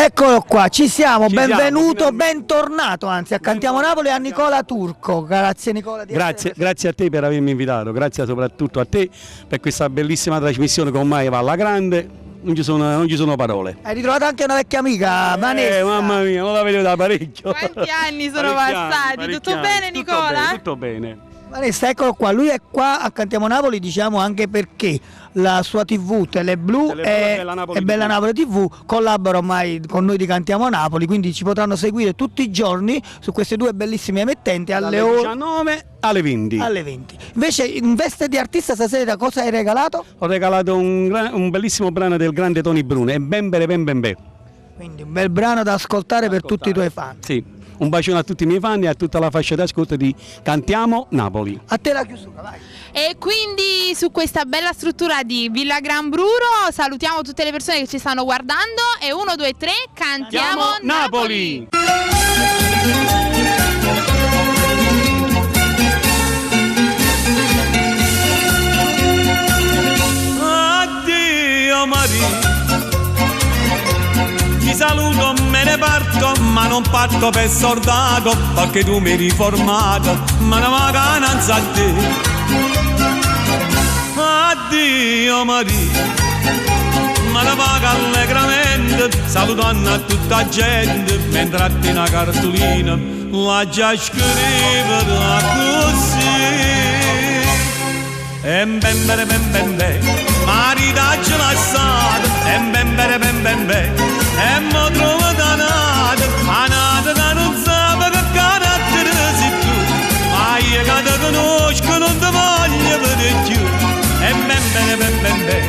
Eccolo qua, ci siamo, Ci siamo, benvenuto, finalmente. bentornato anzi a Cantiamo Napoli a Nicola Turco. Grazie Nicola di Grazie, essere grazie a te per avermi invitato, grazie soprattutto a te per questa bellissima trasmissione che ormai va alla grande, non ci sono parole. Hai ritrovato anche una vecchia amica, Vanessa. Mamma mia, non la vedevo da parecchio. Quanti anni sono Parecchi anni, passati? parecchi Tutto anni. bene, Tutto Nicola? bene, tutto bene. Vanessa, eccolo qua, lui è qua a Cantiamo Napoli, diciamo anche perché la sua TV Teleblu Teleblu e, e Bella Napoli e Bella TV. Napoli TV collabora ormai con noi di Cantiamo Napoli, quindi ci potranno seguire tutti i giorni su queste due bellissime emittenti alle Dalle ore 19 alle 20. alle 20. Invece in veste di artista stasera cosa hai regalato? Ho regalato un bellissimo brano del grande Tony Bruno, e ben bere ben ben ben. Quindi un bel brano da ascoltare per tutti i tuoi fan. Sì, un bacione a tutti i miei fan e a tutta la fascia d'ascolto di Cantiamo Napoli. A te la chiusura, vai. E quindi su questa bella struttura di Villa Gran Bruro salutiamo tutte le persone che ci stanno guardando e 1, 2, 3, cantiamo Napoli! Addio Maria, ti saluto, me ne parto, ma non parto per soldato, perché tu mi hai riformato, ma non va non sa te. Addio Maria, ma ne vaga allegramente, salutando a tutta la gente, mentre a te una cartolina, la già scrivere così. E ben bere ben ben ben, maritaccio lassato, e ben bere ben ben ben, e mo trovo da nata, a nata che non sa che carattere sei tu, ma io che ti conosco non ti voglio vedere più. E ben bere ben ben ben,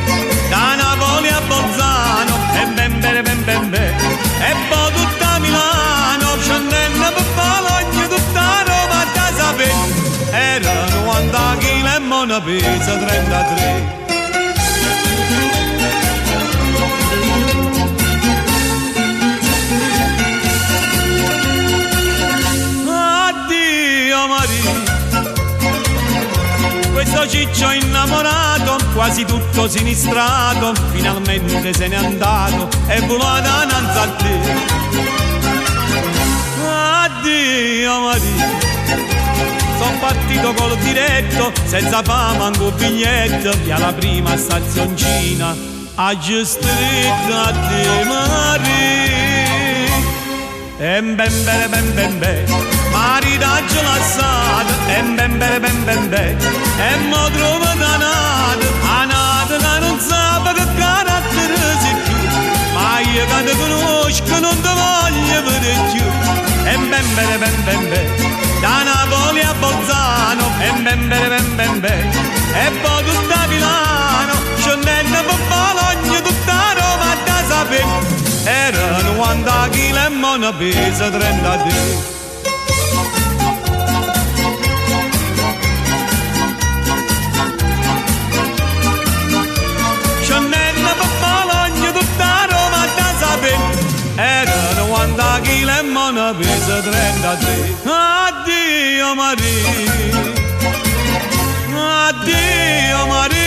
da Napoli a Bolzano, e ben bere ben ben ben, e poi tutta Milano, scendendo per Bologna, tutta Roma da sapere. Era 90 kg e mo ne pesa 33. Addio Maria, questo ciccio innamorato, quasi tutto sinistrato, finalmente se n'è andato e volato innanzi a te. Addio Maria, sono partito col diretto, senza fama manco biglietto, e alla prima stazioncina a stretto a te Maria. E ben bene ben ben ben, maritaggio lassato, e ben bene ben ben ben, e mo trovo da nata, a nata che non sa che carattere sei tu, ma io che ti conosco non ti voglio vedere più. E ben bene ben ben ben, da Napoli a Bolzano, e ben bene ben ben ben, e poi tutta Milano, scendendo per Bologna, tutta Roma da sapere. Era 90 kg e mo ne pesa 33. Scendendo per Bologna, tutta Roma da sapere. Era 90 kg e mo ne pesa 33. Addio Maria, addio Maria.